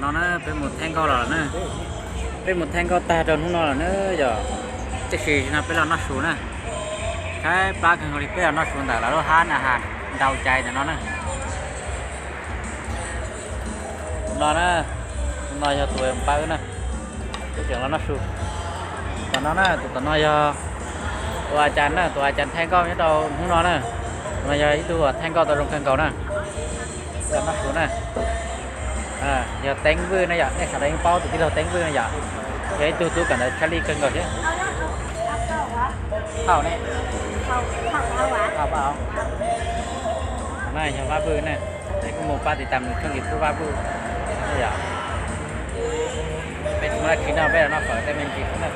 No na peb mus thaij nkauj los na, peb mus thaij nkauj tag rau hnub no lawm na yom. Tiam sis no peb los noj su na, tshaib plab kawg nkaus li, peb los noj su ntawm lawv lub hab na has ntau cai ntawm no na. No na, no yog tus npawb na, peb tseem los noj su. Tom no na, tus tom no yog tus a cas na, tus a cas thaij nkauj nyob rau hnub no na. Tus no yog ib tug thaij nkauj tau zoo kawg nkaus na. Peb los noj su na. Yog Teeb Vwj na yom, nej sawv daws yeej paub tus tij laug Teeb Vwj na yom. Yog ib tug tub kawm ntawv tshaj lij kawg nkaus thiab. Hau ne, na yog Vaj Vwj na. Peb kuj mus pab tiv tas nws tshooj YouTube Vaj Vwj yom. Peb tsis muaj dab tsi noj, peb los noj fawm tej me ntsis xwb na.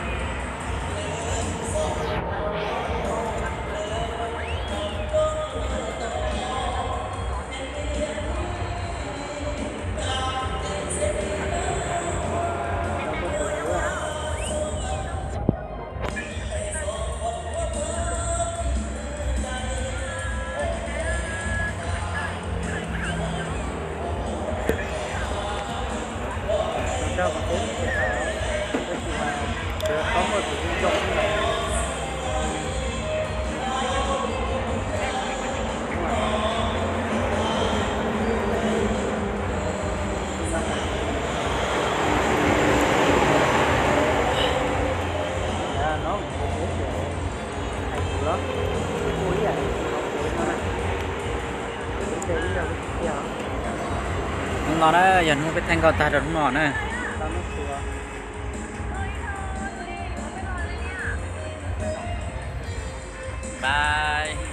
Hnub no na yog hnub peb thaij nkauj tag rau hnub no na. Bye.